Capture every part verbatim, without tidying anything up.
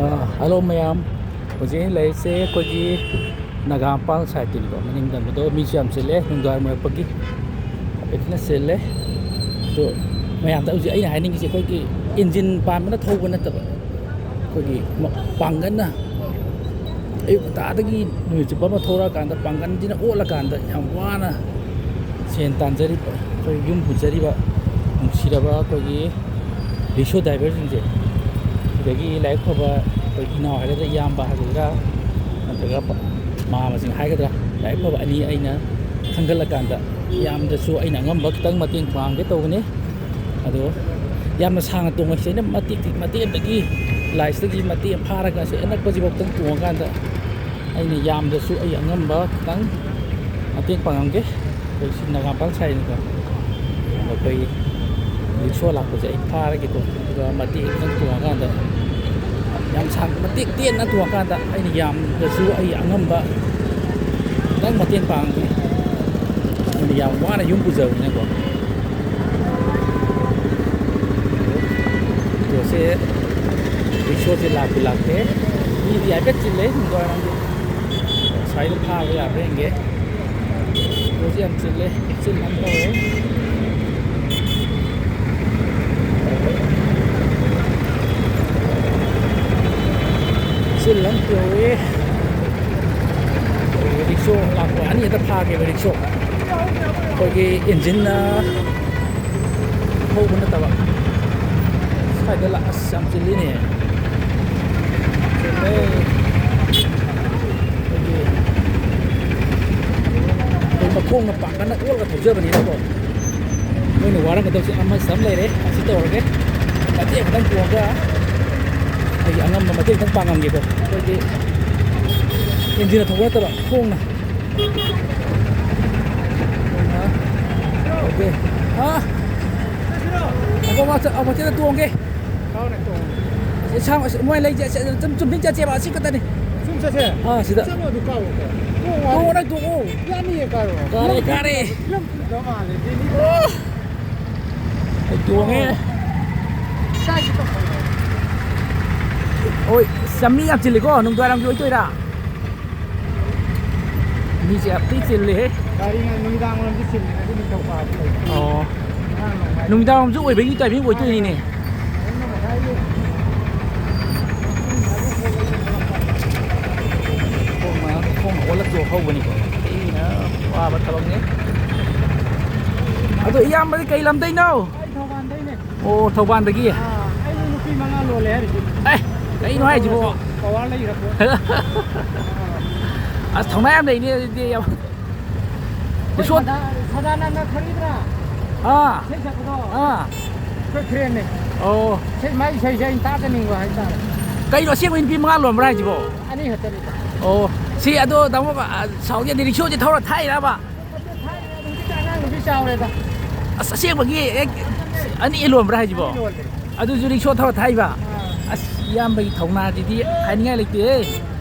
ꯑꯥ, hello ꯃꯌꯥꯝ, ꯍꯧꯖꯤꯛ ꯑꯩꯅ ꯂꯩꯔꯤꯁꯦ ꯑꯩꯈꯣꯏꯒꯤ ꯅꯥꯒꯥꯃꯄꯥꯜ ꯁꯥꯏꯠꯇꯨꯅꯤꯀꯣ꯫ ꯃꯅꯤꯡ ꯇꯝꯕꯗꯣ ꯃꯤꯁꯨ ꯌꯥꯝ ꯆꯤꯜꯂꯦ, ꯅꯨꯡꯗꯥꯡ ꯑꯣꯏꯔꯛꯄꯒꯤ ꯍꯥꯏꯐꯦꯠ ꯊꯤꯅ ꯆꯤꯜꯂꯦ꯫ ꯑꯗꯣ ꯃꯌꯥꯝꯗ ꯍꯧꯖꯤꯛ ꯑꯩꯅ ꯍꯥꯏꯅꯤꯡꯉꯤꯁꯦ, ꯑꯩꯈꯣꯏꯒꯤ ꯏꯟꯖꯤꯟ ꯄꯥꯟꯕꯅ ꯊꯧꯕ ꯅꯠꯇꯕ, ꯑꯩꯈꯣꯏꯒꯤ ꯃ-, ꯄꯥꯡꯒꯜꯅ ꯑꯌꯨꯛ ꯉꯟꯇꯥꯗꯒꯤ ꯅꯨꯃꯤꯠ ꯆꯨꯞꯄ ꯑꯃ ꯊꯧꯔꯛꯑꯀꯥꯟꯗ ꯄꯥꯡꯒꯜꯁꯤꯅ ꯑꯣꯠꯂꯀꯥꯟꯗ ꯌꯥꯝ ꯋꯥꯅ ꯁꯦꯟ ꯇꯥꯟꯖꯔꯤꯕ, ꯑꯩꯈꯣꯏ ꯌꯨꯝ ꯄꯨꯖꯔꯤꯕ ꯅꯨꯡꯁꯤꯔꯕ ꯑꯩꯈꯣꯏꯒꯤ ꯔꯤꯛꯁꯣ ꯗ꯭ꯔꯥꯏꯚꯔꯁꯤꯡꯁꯦ, ꯁꯤꯗꯒꯤ ꯂꯥꯏꯔꯤꯛ ꯐꯕ ꯑꯩꯈꯣꯏ ꯏꯅꯥꯎ ꯍꯥꯏꯒꯗ꯭ꯔꯥ, ꯏꯌꯥꯝꯕ ꯍꯥꯏꯒꯗ꯭ꯔꯥ, ꯅꯠꯇ꯭ꯔꯒ ꯄ-, ꯃꯥꯃꯁꯤꯡ ꯍꯥꯏꯒꯗ꯭ꯔꯥ, ꯂꯥꯏꯔꯤꯛ ꯐꯕ ꯑꯅꯤ ꯑꯩꯅ ꯈꯟꯒꯠꯂꯀꯥꯟꯗ ꯌꯥꯝꯗꯁꯨ ꯑꯩꯅ ꯑꯉꯝꯕ ꯈꯤꯇꯪ ꯃꯇꯦꯡ ꯄꯥꯡꯒꯦ ꯇꯧꯕꯅꯤ꯫ ꯑꯗꯣ ꯌꯥꯝꯅ ꯁꯥꯡꯅ ꯇꯣꯡꯉꯣꯏꯁꯦ, ꯑꯩꯅ ꯃꯇꯦꯛ ꯃꯇꯦꯛ ꯑꯃꯗꯒꯤ ꯂꯥꯏꯁꯇꯒꯤ ꯃꯇꯦꯛ ꯑꯃ ꯐꯥꯔꯒ ꯑꯁꯤ ꯑꯅꯛꯄꯁꯤꯐꯥꯎꯇꯪ ꯇꯣꯡꯉꯀꯥꯟꯗ ꯑꯩꯅ ꯌꯥꯝꯗꯁꯨ ꯑꯩ ꯑꯉꯝꯕ ꯈꯤꯇꯪ ꯃꯇꯦꯡ ꯄꯥꯡꯉꯝꯒꯦ꯫ ꯑꯩꯈꯣꯏ ꯁꯤ ꯅꯥꯒꯥꯃꯄꯥꯜ ꯁꯥꯏꯠꯅꯤꯀꯣ꯫ ꯑꯩꯈꯣꯏ ꯔꯤꯛꯁꯣ ꯂꯥꯛꯄꯁꯦ ꯑꯩ ꯐꯥꯔꯒꯦꯀꯣ꯫ ꯑꯗꯨꯒ ꯃꯇꯦꯛ ꯈꯤꯇꯪ ꯇꯣꯡꯉꯀꯥꯟꯗ ꯌꯥꯝ ꯁꯥꯡ-, ꯃꯇꯦꯛ ꯇꯦꯟꯅ ꯇꯣꯡꯉꯀꯥꯟꯗ ꯑꯩꯅ ꯌꯥꯝꯗꯁꯨ ꯑꯩ ꯑꯉꯝꯕ ꯈꯤꯇꯪ ꯃꯇꯦꯡ ꯄꯥꯡꯉꯝꯒꯦ꯫ ꯑꯩꯅ ꯌꯥꯝ ꯋꯥꯅ ꯌꯨꯝ ꯄꯨꯖꯕꯅꯤꯅꯀꯣ꯫ ꯑꯣꯇꯣꯁꯦ, ꯔꯤꯛꯁꯣꯁꯦ ꯂꯥꯛꯄꯨ ꯂꯥꯛꯇꯦ꯫ ꯃꯤꯗꯤ ꯍꯥꯏꯐꯦꯠ ꯆꯤꯜꯂꯦ ꯅꯨꯡꯗꯥꯡꯋꯥꯏꯔꯝꯒꯤ꯫ ꯁ꯭ꯋꯥꯏꯗ ꯐꯥꯕ ꯌꯥꯕ꯭ꯔꯥ ꯌꯦꯡꯒꯦ꯫ ꯑꯣꯇꯣꯁꯦ ꯌꯥꯝ ꯆꯤꯜꯂꯦ, ꯆꯤꯟꯕ ꯑꯃ ꯇꯧꯔꯦ꯫ ꯆꯤꯟꯕ ꯑꯃ ꯇꯧꯔꯦ꯫ ꯔꯤꯛꯁꯣ ꯂꯥꯛꯄ ꯑꯅꯤ ꯍꯦꯛꯇ ꯐꯥꯒꯦꯕ, ꯔꯤꯛꯁꯣ꯫ ꯑꯩꯈꯣꯏꯒꯤ ꯏꯟꯖꯤꯟꯅ ꯊꯧꯕ ꯅꯠꯇꯕ꯫ ꯁ꯭ꯋꯥꯏꯗ ꯂꯥꯛ-, ꯑꯁ, ꯌꯥꯝ ꯆꯤꯜꯂꯤꯅꯦ꯫ ꯆꯤꯜꯂꯦ꯫ ꯑꯩꯈꯣꯏꯒꯤ, ꯑꯩꯈꯣꯏ ꯃꯈꯣꯡꯅ ꯄꯥꯡꯒꯜꯅ ꯑꯣꯠꯂꯒ ꯊꯧꯖꯕꯅꯤꯅꯀꯣ꯫ ꯅꯣꯏꯅ ꯋꯥꯔꯝꯒꯗꯕꯁꯦ ꯑꯃꯁꯨ ꯑꯃ ꯂꯩꯔꯦ꯫ ꯑꯁꯤ ꯇꯧꯔꯒꯦ꯫ ꯃꯇꯦꯛ ꯈꯤꯇꯪ ꯇꯣꯡꯉꯒ ꯑꯩꯒꯤ ꯑꯉꯝꯕ ꯃꯇꯦꯡ ꯈꯤꯇꯪ ꯄꯥꯡꯉꯝꯒꯦꯀꯣ꯫ ꯑꯩꯈꯣꯏꯒꯤ ꯏꯟꯖꯤꯟꯅ ꯊꯧꯕ ꯅꯠꯇꯕ ꯈꯣꯡꯅ꯫ ꯑꯣꯀꯦ꯫ ꯍꯥ? ꯑꯕꯣꯛ ꯃꯆꯥ-, ꯑꯕꯣꯛ ꯆꯦꯗ ꯇꯣꯡꯒꯦ꯫ ꯁꯤ ꯁꯥꯡ-, ꯑꯁ, ꯃꯣꯏ ꯂꯩ ꯆꯠ-, ꯆꯠ-, ꯆꯨꯝ-, ꯆꯨꯝꯗꯤꯡ ꯆꯠꯁꯦꯕ, ꯑꯁꯤ ꯈꯛꯇꯅꯤ꯫ ꯁꯨꯝ ꯆꯠꯁꯦ? ꯑꯥ, ꯁꯤꯗ꯫ ꯆꯠꯂꯣ, ꯑꯗꯨ ꯀꯥꯎꯔꯣ꯫ ꯇꯣꯡꯉꯣ, ꯅꯪ ꯇꯣꯡꯉꯣ꯫ ꯌꯥꯅꯤꯌꯦ, ꯀꯥꯔꯣ꯫ ꯀꯥꯔꯦ, ꯀꯥꯔꯦ꯫ ꯐꯤꯂꯝ ꯀꯨꯝꯗꯧ ꯃꯥꯜꯂꯦ, ꯗꯦꯅꯤ꯫ ꯑꯣ! ꯑꯩ ꯇꯣꯡꯉꯦ꯫ ꯏꯁꯥꯒꯤ ꯇꯧꯐꯝ꯫ ꯍꯣꯏ, ꯑꯁ, ꯌꯥꯝ ꯃꯤ ꯌꯥꯝ ꯆꯤꯜꯂꯤꯀꯣ, ꯅꯨꯡꯗꯥꯡꯋꯥꯏꯔꯝꯒꯤ ꯑꯣꯏꯗꯣꯏꯔꯥ? ꯃꯤꯁꯦ ꯌꯥꯝ ꯊꯤ ꯆꯤꯜꯂꯤꯍꯦ꯫ ꯒꯥꯔꯤ ꯅꯨꯃꯤꯗꯥꯡ ꯋꯥꯏꯔꯝꯁꯦ ꯆꯤꯜꯂꯤꯅꯦ, ꯑꯗꯨ ꯅꯤꯡꯊꯧꯀꯥꯕꯗ ꯂꯩ꯫ ꯑꯣ꯫ ꯉꯔꯥꯡ ꯅꯨꯡꯗꯥꯡ ꯋꯥꯏꯔꯝ꯫ ꯅꯨꯃꯤꯗꯥꯡ ꯋꯥꯏꯔꯝꯁꯨ ꯑꯣꯏꯕꯒꯤ ꯇꯥꯏꯃꯤꯡ ꯑꯣꯏꯗꯣꯏꯅꯤꯅꯦ꯫ ꯈꯣꯡꯅ, ꯈꯣꯡꯅ ꯑꯣꯜꯂꯛꯇꯣ ꯍꯧꯕꯅꯤꯀꯣ꯫ ꯑꯩꯅ ꯋꯥꯕ ꯊꯕꯛꯅꯦ꯫ ꯑꯗꯣ ꯏꯌꯥꯝꯕꯗꯤ ꯀꯩ ꯂꯝꯗꯩꯅꯣ? ꯑꯩ ꯊꯧꯕꯥꯜꯗꯩꯅꯦ꯫ ꯑꯣ, ꯊꯧꯕꯥꯜꯗꯒꯤ? ꯑꯥ, ꯑꯩ ꯅꯨꯄꯤ ꯃꯉꯥ ꯂꯣꯜꯂꯦ ꯍꯥꯏꯔꯤꯁꯤꯅꯤ꯫ ꯑꯦ, ꯀꯩꯅꯣ ꯍꯥꯏꯁꯤꯕꯣ? ꯄꯋꯥꯔ ꯂꯩꯈ꯭ꯔ ꯄꯣꯠ꯫ ꯑꯁ, ꯊꯧꯅꯥ ꯌꯥꯝ ꯂꯩꯅꯦ ꯑꯗꯨꯗꯤ ꯌꯥꯝ꯫ ꯑꯩꯈꯣꯏ ꯏꯁꯣꯔ꯫ ꯁꯗꯥ-, ꯁꯗꯥꯅꯟꯗ ꯈꯪꯉꯤꯗ꯭ꯔꯥ? ꯑꯥ꯫ ꯏꯁꯩ ꯁꯛꯄꯗꯣ? ꯑꯥ꯫ ꯑꯩꯈꯣꯏ ꯐ꯭ꯔꯦꯟꯅꯦ꯫ ꯑꯣ꯫ ꯏꯁꯩ, ꯃꯥꯏ ꯏꯁꯩꯁꯦ ꯑꯩꯅ ꯇꯥꯖꯅꯤꯡꯕ ꯍꯥꯏꯇꯥꯔꯦ꯫ ꯀꯩꯅꯣ, ꯑꯁꯦꯡꯕ ꯅꯨꯄꯤ ꯃꯉꯥ ꯂꯣꯟꯕ꯭ꯔꯥ ꯍꯥꯏꯁꯤꯕꯣ? ꯑꯅꯤ ꯈꯛꯇꯅꯤ꯫ ꯑꯣ꯫ ꯁꯤ ꯑꯗꯣ ꯇꯥꯃꯣ, ꯑ, ꯁꯥꯎꯗꯤ ꯔꯤꯛꯁꯣꯁꯦ ꯊꯧꯔ ꯊꯥꯏꯔꯕ? ꯍꯧꯖꯤꯛꯇꯤ ꯑꯉꯥꯡ ꯅꯨꯄꯤ ꯆꯥꯎꯔꯦꯗ꯫ ꯑꯁ, ꯑꯁꯦꯡꯕꯒꯤ ꯍꯦꯛ ꯑꯅꯤ ꯂꯣꯟꯕ꯭ꯔꯥ ꯍꯥꯏꯁꯤꯕꯣ? ꯑꯅꯤ ꯂꯣꯜꯂꯦ꯫ ꯑꯗꯨꯁꯨ ꯔꯤꯛꯁꯣ ꯊꯧꯔ ꯊꯥꯏꯕ? ꯑꯥ꯫ ꯑꯁ, ꯏꯌꯥꯝꯕꯒꯤ ꯊꯧꯅꯥꯁꯤꯗꯤ ꯍꯥꯏꯅꯤꯡꯉꯥꯏ ꯂꯩꯇꯦꯍꯦ꯫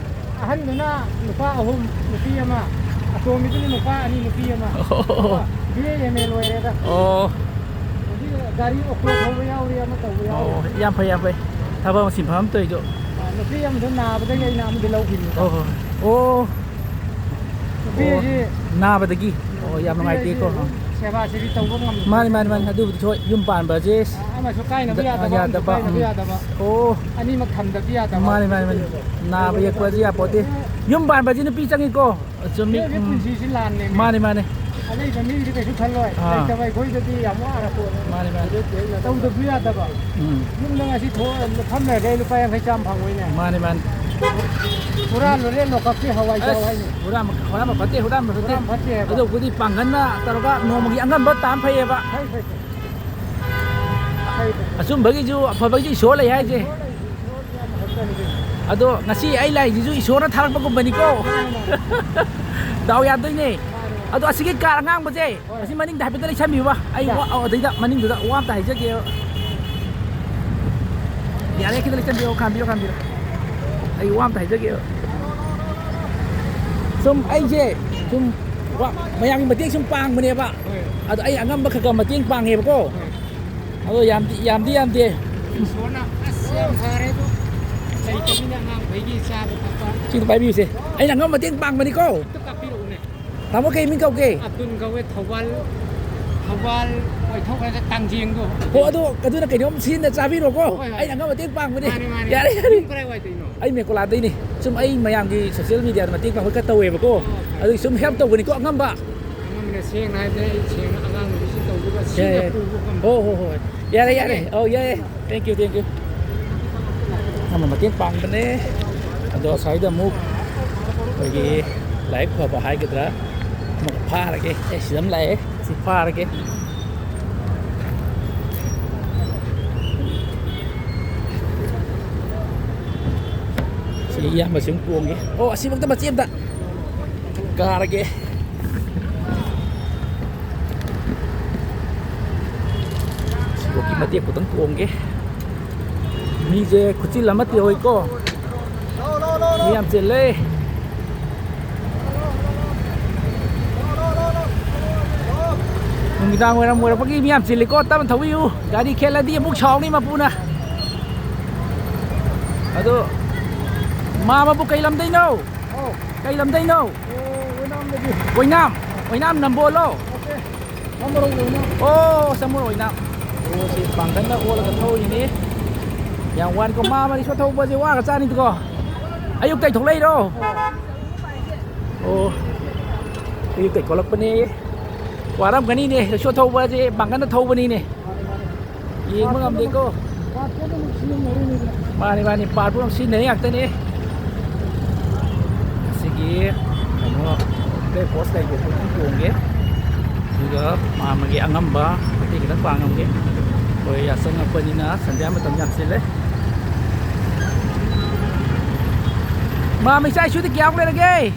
ꯑꯍꯟꯗꯨꯅ ꯅꯨꯄꯥ ꯑꯍꯨꯝ, ꯅꯨꯄꯤ ꯑꯃ, ꯑꯇꯣꯝꯕꯤꯗꯨꯅ ꯅꯨꯄꯥ ꯑꯅꯤ, ꯅꯨꯄꯤ ꯑꯃ꯫ ꯑꯣ꯫ ꯕꯤ ꯑꯦ ꯑꯦꯝ ꯑꯦ ꯂꯣꯏꯔꯦꯗ꯫ ꯑꯣ꯫ ꯍꯧꯖꯤꯛ ꯒꯥꯔꯤ ꯑꯣꯇꯣ ꯊꯧꯕ ꯌꯥꯎꯔꯤ, ꯑꯃ ꯇꯧꯕ ꯌꯥꯎꯔꯤ꯫ ꯑꯣ, ꯌꯥꯝ ꯐꯩ, ꯌꯥꯝ ꯐꯩ꯫ ꯊꯕꯛ ꯑꯃ ꯁꯤꯟꯐꯝ ꯑꯃ ꯇꯧꯔꯤꯗꯣ꯫ ꯑꯥ, ꯅꯨꯄꯤ ꯑꯃꯗꯣ ꯅꯥꯕꯗꯒꯤ ꯑꯩꯅ ꯑꯃꯗꯤ ꯂꯧꯈꯤꯕꯅꯤꯗ꯫ ꯑꯣ, ꯍꯣꯏ꯫ ꯑꯣ꯫ ꯅꯨꯄꯤ ꯑꯣ, ꯍꯥꯏꯁꯤ ꯅꯥꯕꯗꯒꯤ꯫ ꯑꯣ, ꯌꯥꯝ ꯅꯨꯄꯤ ꯍꯥꯏꯁꯤ ꯅꯨꯡꯉꯥꯏꯇꯦꯀꯣ꯫ ꯑꯥ꯫ ꯁꯦꯕꯥ ꯁꯦꯕꯤ ꯇꯧꯕ ꯉꯝꯗꯕ꯫ ꯃꯥꯅꯤ, ꯃꯥꯅꯤ, ꯃꯥꯅꯤ꯫ ꯑꯗꯨꯕꯨꯗꯤ ꯍꯣꯏ, ꯌꯨꯝ ꯄꯥꯟꯕꯁꯦ ꯑꯥ, ꯑꯃꯁꯨ ꯀꯥꯏꯅꯕ ꯌꯥꯗꯕ, ꯑꯃꯁꯨ ꯌꯥꯗꯕ, ꯀꯥꯏꯅꯕ ꯎꯝ꯫ ꯌꯥꯗꯕ꯫ ꯑꯣ꯫ ꯑꯅꯤꯃꯛ ꯊꯝꯗꯕꯗꯤ ꯌꯥꯗꯕ꯫ ꯃꯥꯅꯤ, ꯃꯥꯅꯤ, ꯃꯥꯅꯤ꯫ ꯅꯥꯕ ꯌꯦꯛꯄꯁꯦ ꯌꯥꯄꯣꯠꯇꯦ꯫ ꯌꯨꯝ ꯄꯥꯟꯕꯁꯦ ꯅꯨꯄꯤ ꯆꯪꯉꯤꯀꯣ꯫ ꯆꯨꯝꯃꯤ꯫ ꯃꯤꯑꯣꯏꯕꯒꯤ ꯎꯝ꯫ ꯄꯨꯟꯁꯤꯁꯤ ꯂꯥꯟꯅꯦꯃꯤ꯫ ꯃꯥꯅꯤ, ꯃꯥꯅꯤ꯫ ꯑꯂꯩꯕ ꯃꯤꯒꯤꯗꯤ ꯀꯩꯁꯨ ꯈꯜꯂꯣꯏ꯫ ꯑꯥ꯫ ꯂꯩꯇꯕ ꯑꯩꯈꯣꯏꯗꯗꯤ ꯌꯥꯝ ꯋꯥꯔ ꯄꯣꯠꯅꯤ꯫ ꯃꯥꯅꯤ, ꯃꯥꯅꯤ꯫ ꯇꯧꯗꯕꯁꯨ ꯌꯥꯗꯕ꯫ ꯎꯝ꯫ ꯌꯨꯝꯗ ꯉꯁꯤ ꯊꯣꯛꯑ ꯐꯝ ꯂꯩꯔꯗꯤ ꯑꯩ ꯂꯨꯄꯥ ꯌꯥꯡꯈꯩ ꯆꯥꯝꯃ ꯐꯪꯉꯣꯏꯅꯦ꯫ ꯃꯥꯅꯤ, ꯃꯥꯅꯤ꯫ ꯍꯨꯔꯥꯜꯂꯨꯔꯦ ꯂꯣꯀꯞꯀꯤ ꯍꯋꯥꯏ ꯆꯥꯎ ꯑꯁ, ꯍꯥꯏꯅꯤ꯫ ꯍꯨꯔꯥꯟꯕ, ꯍꯨꯔꯥꯟꯕ ꯐꯠꯇꯦ, ꯍꯨꯔꯥꯟꯕ ꯐꯠꯇꯦ꯫ ꯍꯨꯔꯥꯟꯕ ꯐꯠꯇꯦ ꯍꯥꯏꯕ꯫ ꯑꯗꯨꯕꯨꯗꯤ ꯄꯥꯡꯒꯜꯅ ꯇꯧꯔꯒ ꯅꯣꯡꯃꯒꯤ ꯑꯉꯝꯕ ꯇꯥꯟ ꯐꯩꯌꯦꯕ꯫ ꯐꯩ, ꯐꯩ, ꯐꯩ꯫ ꯐꯩ, ꯐꯩ꯫ ꯑꯆꯨꯝꯕꯒꯤꯁꯨ ꯑꯐꯕꯒꯤꯁꯨ ꯏꯁꯣꯔ ꯂꯩ ꯍꯥꯏꯁꯦ꯫ ꯏꯁꯣꯔ ꯂꯩ, ꯏꯁꯣꯔ ꯌꯥꯝ ꯐꯖꯅ ꯂꯩ꯫ ꯑꯗꯣ ꯉꯁꯤ ꯑꯩ ꯂꯥꯛꯏꯁꯤꯁꯨ ꯏꯁꯣꯔꯅ ꯊꯥꯔꯛꯄꯒꯨꯝꯕꯅꯤꯀꯣ꯫ ꯃꯥꯅꯤ, ꯃꯥꯅꯤ꯫ ꯗꯥꯎ ꯌꯥꯗꯣꯏꯅꯦ꯫ ꯃꯥꯅꯤ, ꯃꯥꯅꯤ꯫ ꯑꯗꯣ ꯑꯁꯤꯒꯤ ꯀꯥꯔ ꯑꯉꯥꯡꯕꯁꯦ, ꯍꯣꯏ꯫ ꯑꯁꯤ ꯃꯅꯤꯡꯗ ꯍꯥꯏꯐꯦꯠꯇ ꯂꯩꯁꯟꯕꯤꯌꯨꯕ꯫ ꯑꯩ ꯌꯥ꯫ ꯋꯥ-, ꯑꯣ, ꯑꯗꯩꯗ ꯃꯅꯤꯡꯗꯨꯗ ꯋꯥ ꯑꯝꯇ ꯍꯥꯏꯖꯒꯦ꯫ ꯌꯥꯔꯦ, ꯈꯤꯇ ꯂꯩꯁꯟꯕꯤꯌꯣ, ꯈꯥꯝꯕꯤꯌꯣ, ꯈꯥꯝꯕꯤꯌꯣ꯫ ꯑꯩ ꯋꯥ ꯑꯝꯇ ꯍꯥꯏꯖꯒꯦ꯫ ꯁꯨꯝ ꯑꯩꯁꯦ ꯁꯨꯝ ꯋꯥ-, ꯃꯌꯥꯝꯒꯤ ꯃꯇꯦꯡ ꯁꯨꯝ ꯄꯥꯡꯕꯅꯦꯕ꯫ ꯍꯣꯏ꯫ ꯑꯗꯣ ꯑꯩ ꯑꯉꯝꯕ ꯈꯔ ꯈꯔ ꯃꯇꯦꯡ ꯄꯥꯡꯉꯦꯕꯀꯣ꯫ ꯍꯣꯏ꯫ ꯑꯗꯣ ꯌꯥꯝꯗꯤ, ꯌꯥꯝꯗꯤ ꯌꯥꯝꯗꯦ꯫ ꯏꯁꯣꯔꯅ ꯑꯁ ꯌꯥꯝ ꯐꯔꯦꯕꯣ꯫ ꯂꯩꯇꯕꯅꯤꯅ ꯑꯉꯥꯡꯈꯩꯒꯤ ꯆꯥꯕ ꯊꯛꯄ꯫ ꯁꯤꯗ ꯄꯥꯏꯕꯤꯌꯨꯁꯦ꯫ ꯑꯩꯅ ꯑꯉꯝꯕ ꯃꯇꯦꯡ ꯄꯥꯡꯕꯅꯤꯀꯣ꯫ ꯑꯝꯇ ꯀꯥꯞꯄꯤꯔꯛꯎꯅꯦ꯫ ꯇꯥꯃꯣ, ꯀꯩ ꯃꯤꯡ ꯀꯧꯒꯦ? ꯑꯕꯗꯨꯜ ꯀꯧꯋꯦ, ꯊꯧꯕꯥꯜ, ꯊꯧꯕꯥꯜ ꯑꯣꯏꯊꯣꯛꯈ꯭ꯔꯒ ꯇꯥꯡꯖꯦꯡꯗꯣ꯫ ꯍꯣ, ꯑꯗꯣ ꯑꯗꯨꯅ ꯀꯩꯅꯣꯝ ꯁꯤꯖꯤꯟꯅ ꯆꯥꯕꯤꯔꯣꯀꯣ꯫ ꯍꯣꯏ, ꯍꯣꯏ꯫ ꯑꯩꯅ ꯑꯉꯝꯕ ꯃꯇꯦꯡ ꯄꯥꯡꯕꯅꯦ꯫ ꯃꯥꯅꯦ, ꯃꯥꯅꯦ꯫ ꯌꯥꯔꯦ, ꯌꯥꯔꯦ꯫ ꯌꯨꯝ ꯀꯗꯥꯏꯋꯥꯏꯗꯩꯅꯣ? ꯑꯩ ꯃꯦꯀꯣꯂꯥꯗꯩꯅꯦ꯫ ꯁꯨꯝ ꯑꯩ ꯃꯌꯥꯝꯒꯤ social mediaꯗ ꯃꯇꯦꯡ ꯄꯥꯡꯕ ꯈꯔ ꯇꯧꯋꯦꯕꯀꯣ꯫ ꯑꯣ, ꯐꯔꯦ꯫ ꯑꯗꯨꯒꯤ ꯁꯨꯝ help ꯇꯧꯕꯅꯤꯀꯣ, ꯑꯉꯝꯕ꯫ ꯑꯉꯝꯕꯅ ꯁꯦꯡꯅ ꯍꯥꯏꯕꯗ ꯑꯩ ꯁꯦꯡꯅ ꯑꯉꯥꯡ ꯅꯨꯕꯤꯁꯤ ꯇꯧꯕꯤꯕ ꯌꯥꯏ, ꯁꯤꯅ ꯌꯥꯏ꯫ ꯄꯨꯕ ꯉꯝꯕ꯫ ꯍꯣ, ꯍꯣ, ꯍꯣꯏ꯫ ꯌꯥꯔꯦ, ꯌꯥꯔꯦ꯫ ꯌꯥꯔꯦ꯫ ꯑꯧ, ꯌꯥꯏ, ꯌꯥꯏ꯫ Thank you, thank you꯫ ꯑꯃ ꯃꯇꯦꯡ ꯄꯥꯡꯕꯅꯦ꯫ ꯑꯗꯣ ꯑꯁ꯭ꯋꯥꯏꯗ ꯑꯃꯨꯛ ꯑꯩꯈꯣꯏꯒꯤ ꯂꯥꯏꯕꯛ ꯐꯕ ꯍꯥꯏꯒꯗ꯭ꯔꯥ, ꯑꯃꯨꯛ ꯐꯥꯔꯒꯦ꯫ ꯑꯦ, ꯁꯤꯗ ꯑꯃ ꯂꯥꯛꯑꯦ꯫ ꯁꯤ ꯐꯥꯔꯒꯦ꯫ ꯁꯤ ꯏꯌꯥꯝꯕꯁꯤ ꯑꯃꯨꯛ ꯇꯣꯡꯒꯦ꯫ ꯑꯣ, ꯑꯁꯤꯃꯛꯇ ꯃꯆꯦ ꯑꯝꯇ ꯀꯥꯔꯒꯦ꯫ ꯁꯤꯐꯥꯎꯒꯤ ꯃꯇꯦꯛ ꯈꯛꯇꯪ ꯇꯣꯡꯒꯦ꯫ ꯃꯤꯁꯦ ꯈꯨꯆꯤꯜ ꯑꯃ ꯇꯧꯏꯀꯣ꯫ ꯃꯤ ꯌꯥꯝ ꯆꯤꯜꯂꯦ꯫ ꯅꯨꯃꯤꯗꯥꯡ ꯋꯥꯏꯔꯝ ꯑꯣꯏꯔꯛꯄꯒꯤ ꯃꯤ ꯌꯥꯝ ꯆꯤꯜꯂꯤꯀꯣ꯫ ꯇꯞꯅ ꯊꯧꯕꯤꯌꯨ꯫ ꯒꯥꯔꯤ ꯈꯦꯠꯂꯗꯤ ꯑꯃꯨꯛ ꯁꯥꯎꯅꯤ ꯃꯄꯨꯅ꯫ ꯑꯗꯣ, ꯃꯥꯃꯕꯨ ꯀꯩ ꯂꯝꯗꯩꯅꯣ? ꯑꯧ꯫ ꯀꯩ ꯂꯝꯗꯩꯅꯣ? ꯑꯣ, ꯑꯣꯏꯅꯥꯝꯗꯒꯤ꯫ ꯑꯣꯏꯅꯥꯝ? ꯑꯣꯏꯅꯥꯝ ꯅꯝꯕꯣꯜꯂꯣ? ꯅꯠꯇꯦ, ꯁꯥꯃꯔꯣꯏ ꯑꯣꯏꯅꯥꯝ꯫ ꯑꯣ, ꯁꯥꯃꯔꯣꯏ ꯑꯣꯏꯅꯥꯝ꯫ ꯑꯣ, ꯁꯤ ꯄꯥꯡꯒꯜꯅ ꯑꯣꯜꯂꯒ ꯊꯧꯔꯤꯅꯤ꯫ ꯌꯥꯝ ꯋꯥꯅꯤꯀꯣ, ꯃꯥꯃ ꯔꯤꯛꯁꯣ ꯊꯧꯕꯁꯦ ꯋꯥꯒ ꯆꯥꯅꯤꯗꯀꯣ꯫ ꯑꯌꯨꯛꯇꯩ ꯊꯣꯛꯂꯛꯏꯔꯣ? ꯑꯣ, ꯑꯌꯨꯛꯇꯩ ꯊꯣꯛꯂꯛꯄꯅꯦ꯫ ꯋꯥꯔꯝꯒꯅꯤꯅꯦ, ꯔꯤꯛꯁꯣ ꯊꯧꯕꯁꯦ ꯄꯥꯡꯒꯜꯅ ꯊꯧꯕꯅꯤꯅꯦ꯫ ꯌꯦꯡꯕ ꯉꯝꯗꯦꯀꯣ꯫ ꯄꯥꯔꯠ ꯄꯨꯝꯅꯃꯛ ꯁꯤꯖꯤꯟꯅꯔꯤꯅꯤꯗ꯫ ꯃꯥꯅꯤ, ꯃꯥꯅꯤ, ꯄꯥꯔꯠ ꯄꯨꯝꯅꯃꯛ ꯁꯤꯖꯤꯟꯅꯔꯤ ꯉꯥꯛꯇꯅꯤ꯫ ꯑꯁꯤꯒꯤ ꯀꯩꯅꯣ, ꯕ꯭ꯂꯦꯛ ꯍꯣꯔꯁ ꯂꯩꯕꯗꯨ ꯑꯗꯨꯝ ꯇꯣꯡꯒꯦ꯫ ꯑꯗꯨꯒ ꯃꯥꯃꯒꯤ ꯑꯉꯝꯕ ꯃꯇꯦꯡ ꯈꯤꯇꯪ ꯄꯥꯡꯉꯝꯒꯦ꯫ ꯑꯩꯈꯣꯏ ꯌꯥꯆꯪꯉꯛꯄꯅꯤꯅ ꯁꯟꯙ꯭ꯌꯥ ꯃꯇꯝ ꯌꯥꯝ ꯆꯤꯜꯂꯦ꯫ ꯃꯥꯃ, ꯏꯆꯥ ꯏꯁꯨꯗꯤ ꯀꯌꯥꯃꯨꯛ ꯂꯩꯔꯒꯦ?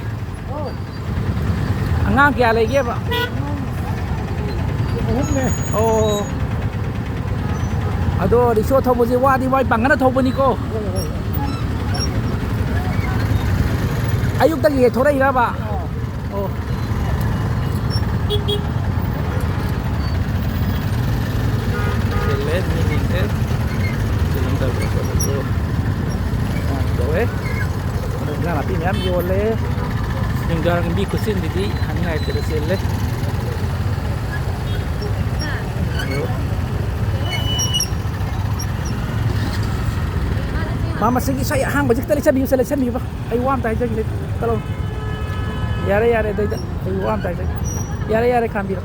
ꯑꯉꯥꯡ ꯀꯌꯥ ꯂꯩꯒꯦꯕ? ꯑꯍꯨꯝꯅꯦ꯫ ꯑꯣ꯫ ꯑꯗꯣ ꯔꯤꯛꯁꯣ ꯊꯧꯕꯁꯦ ꯋꯥꯗꯤ ꯋꯥꯏ, ꯄꯥꯡꯒꯜꯅ ꯊꯧꯕꯅꯤꯀꯣ꯫ ꯍꯣꯏ, ꯍꯣꯏ, ꯍꯣꯏ꯫ ꯑꯌꯨꯛꯇꯒꯤ ꯍꯦꯛ ꯊꯧꯔꯛꯏꯔꯕ? ꯑꯥ꯫ ꯑꯣ꯫ ꯆꯤꯜꯂꯦ, ꯃꯤꯁꯤꯡꯁꯦ꯫ ꯀꯤꯂꯣꯃꯤꯇꯔ ꯆꯠꯄꯗꯁꯨ꯫ ꯏꯟꯖꯥꯡ ꯅꯥꯄꯤ ꯃꯌꯥꯝ ꯌꯣꯜꯂꯦ꯫ ꯅꯨꯡꯗꯥꯡ ꯂꯝꯕꯤ ꯈꯨꯆꯤꯟꯗꯨꯗꯤ ꯍꯥꯏꯅꯤꯡꯉꯥꯏ ꯂꯩꯇꯦ, ꯆꯤꯜꯂꯦ꯫ ꯃꯥ ꯃꯁꯤꯒꯤ ꯁ꯭ꯋꯥꯏ ꯑꯍꯥꯡꯕꯁꯤ ꯈꯤꯇ ꯂꯩꯁꯟꯕꯤꯌꯨꯁꯦ, ꯂꯩꯁꯟꯕꯤꯌꯨꯕ꯫ ꯑꯩ ꯋꯥ ꯑꯝꯇ ꯍꯥꯏꯖꯒꯦ꯫ ꯆꯠꯂꯣ꯫ ꯌꯥꯔꯦ, ꯌꯥꯔꯦ, ꯑꯗꯩꯗ ꯑꯩ ꯋꯥ ꯑꯝꯇ ꯍꯥꯏꯖꯒꯦ꯫ ꯌꯥꯔꯦ, ꯌꯥꯔꯦ, ꯈꯥꯝꯕꯤꯔꯣ꯫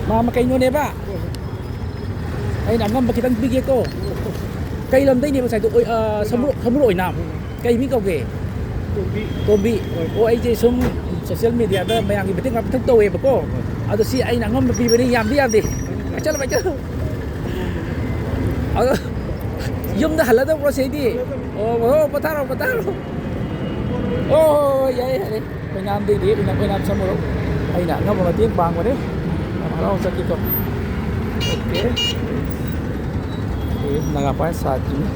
ꯃꯥꯃ, ꯀꯩꯅꯣꯅꯦꯕ? ꯑꯩꯅ ꯑꯉꯝꯕ ꯈꯤꯇꯪ ꯄꯤꯒꯦꯀꯣ꯫ ꯀꯩ ꯂꯝꯗꯩꯅꯦꯕ ꯉꯁꯥꯏꯗꯣ? ꯑꯣꯏ-, ꯑ, ꯁꯃꯨꯔꯣꯛ, ꯁꯃꯨꯔꯣꯛ ꯑꯣꯏꯅꯥꯝ꯫ ꯀꯩ ꯃꯤ ꯀꯧꯒꯦ? ꯇꯣꯝꯕꯤ꯫ ꯇꯣꯝꯕꯤ꯫ ꯍꯣꯏ꯫ ꯑꯣ, ꯑꯩꯁꯦ ꯁꯨꯝ social media ꯗ ꯃꯌꯥꯝꯒꯤ ꯃꯇꯦꯡ ꯄꯥꯡꯕ ꯊꯕꯛ ꯇꯧꯋꯦꯕꯀꯣ꯫ ꯍꯣꯏ꯫ ꯑꯗꯣ ꯁꯤ ꯑꯩꯅ ꯑꯉꯝꯕ ꯄꯤꯕꯅꯤ, ꯌꯥꯝꯗꯤ ꯌꯥꯝꯗꯦ꯫ ꯄꯥꯏꯁꯜꯂꯣ, ꯄꯥꯏꯁꯜꯂꯣ꯫ ꯑꯗꯣ ꯌꯨꯝꯗ ꯍꯜꯂꯗꯧꯕ꯭ꯔꯣ ꯁꯤꯗꯤ? ꯑꯣ, ꯍꯣ, ꯄꯣꯊꯥꯔꯣ, ꯄꯣꯊꯥꯔꯣ꯫ ꯑꯣ, ꯍꯣ, ꯍꯣ, ꯌꯥꯏ, ꯌꯥꯏ꯫ ꯑꯣꯏꯅꯥꯝꯗꯩꯗꯤ ꯑꯩꯅ ꯑꯣꯏꯅꯥꯝ ꯁꯃꯨꯔꯣꯛ ꯑꯩꯅ ꯑꯉꯝꯕ ꯃꯇꯦꯡ ꯄꯥꯡꯕꯅꯤ꯫ ꯌꯥꯝ ꯍꯔꯥꯎ ꯆꯠꯈꯤꯀꯣ꯫ ꯑꯣꯀꯦ꯫ ꯑꯦ, ꯅꯥꯒꯥ ꯄꯥꯏꯟ ꯁꯥꯠꯇ꯭ꯔꯤꯅꯤ꯫